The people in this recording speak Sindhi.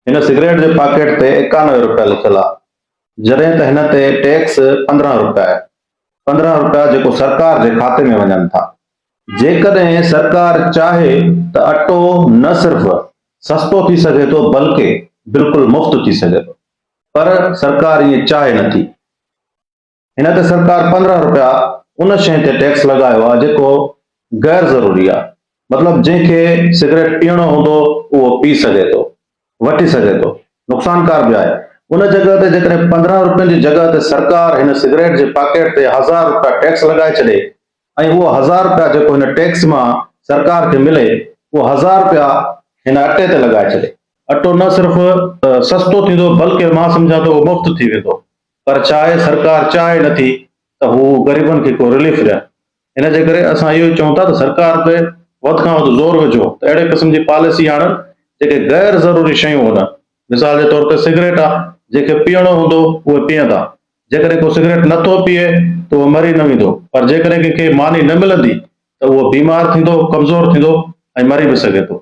هن سگريٽ جي پاڪيٽ تي 91 روپيا لکيل آ، جڏهن ته هن تي ٽيڪس 15 روپيا آهي. 15 روپيا جيڪو سرڪار جي کاتي ۾ وڃن ٿا. جيڪڏهن سرڪار چاهي ته اٽو نه صرف سستو ٿي سگهي ٿو بلڪه بلڪل مفت ٿي سگهي ٿو. پر سرڪار ائين چاهي نٿي. هن تي سرڪار 15 روپيا ان شيء تي ٽيڪس لڳايو آهي جيڪو غير ضروري آهي. مطلب جنهن کي سگريٽ پيئڻو هوندو اهو پي سگهي ٿو، وٺي سگهي ٿو، نقصانڪار به آهي. ان جڳهه تي جيڪڏهن 15 روپين جي جڳهه تي سرڪار هن سگريٽ جي پاڪيٽ تي هزار روپيا ٽيڪس لڳائي ڇڏي ۽ اهو هزار روپيا جيڪو هن ٽيڪس مان سرڪار کي ملي اهو هزار روپيا هن اٽي تي لڳائي ڇڏي. اٽو نه صرف سستو ٿيندو بلڪه مان سمجهان ٿو اهو مفت ٿي ويندو. پر ڇا آهي سرڪار چاهي نه ٿي ته هو غريبن کي ڪو رليف ڏين. ان جي ڪري اسان اهو ئي چئون ٿا ته سرڪار تي وڌ کان وڌ زور وجهو ته اهڙي قسم جي پاليسي آڻن جيڪي غير ضروري شيون هجن. مثال جي طور تي سگريٽ آ جنهن کي پيئڻو هوندو اهي پيئندا. جيڪڏهن ڪو سگريٽ نه ٿو پيئي ته اهو مري نه ويندو پر جيڪڏهن ڪنهن کي ماني نه ملندي ته اهو بيمار ٿيندو، ڪمزور ٿيندو ۽ مري به سگهي ٿو.